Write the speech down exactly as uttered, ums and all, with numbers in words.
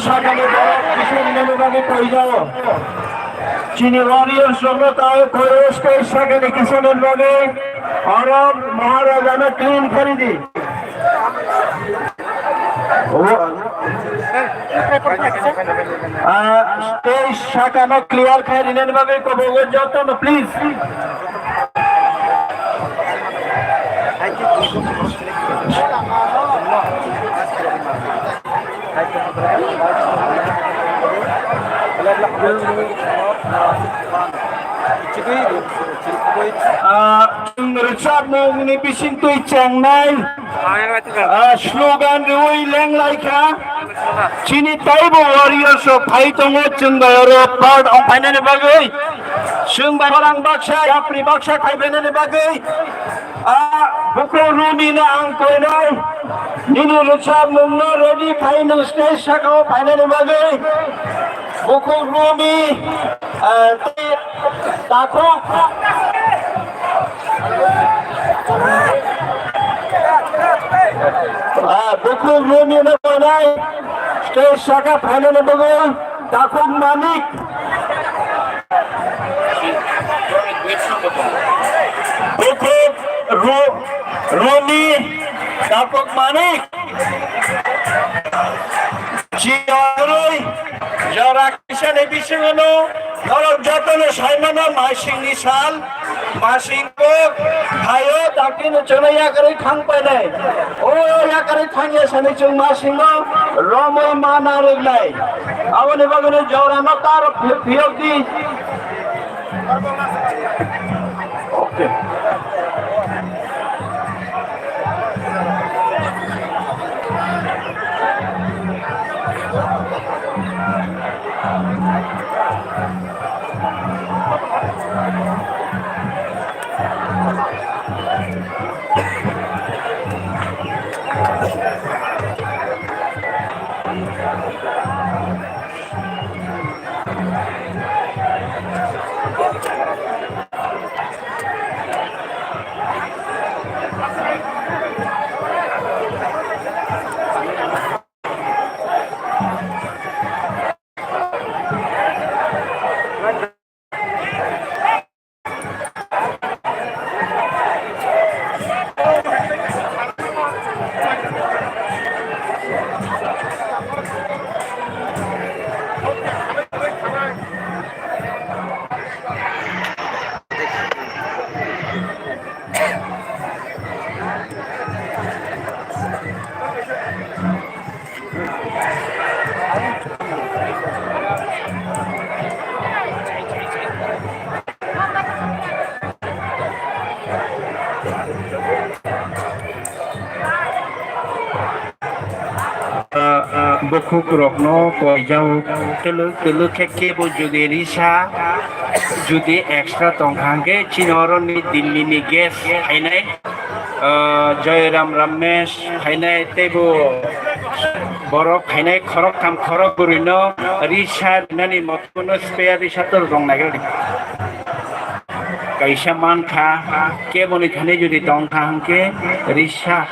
sakani borok kisa minani bagwi koijao. Chini warriors rokno tao koyo stage sakani kisa minani bagwi oro Maharajano clean kari di. Ah, stage sakano clear khai rinani bagwi kobogo jotono please. Ah, chwng rwchapmungni bisingtwi chengnai, ah, slogan rwui lenglaikha. Chini taibo warriors rok phai tongo, chwng bai oro part ong phainani bagwi, chwng bai khorang baksa, yapri baksa khai phainani bagwi. Ah, bukhuk Rumi no ang koinai, nini rwchapmung no ready khai nwng stage saka o phainani bagwi. Bukhuk Rumi, ah, tei takhuk. Ah, bukhuk Rumi no koinai, stage saka phainani bagwi. Takhuk Manik. Bukhuk Ru-, Rumi, Takhuk Manik. Chiaroi, jora kisani bisingono, norok jotono saimano masingni sal. Masingko hayo dakti no chwngno yakarwi thang painai. O yakarwi thangya sani chwng masingno romwi ma narwknai. Aboni bagwino jorano tar phi-, phiyokdi. Okay. Bukhuk rokno koijao, twlwk twlwk khe kebo jodi risa, jodi extra tongkha hwnkhe chini oro ni Delhi ni guest phainai, ah, Joyram Ramesh phainai, teibo borok phainai khoroktham khorokbrwi no risa rinani mothono spare risa to rwng naigra. Kaisa mankha, keboni thani jodi tongkha hwnkhe risa.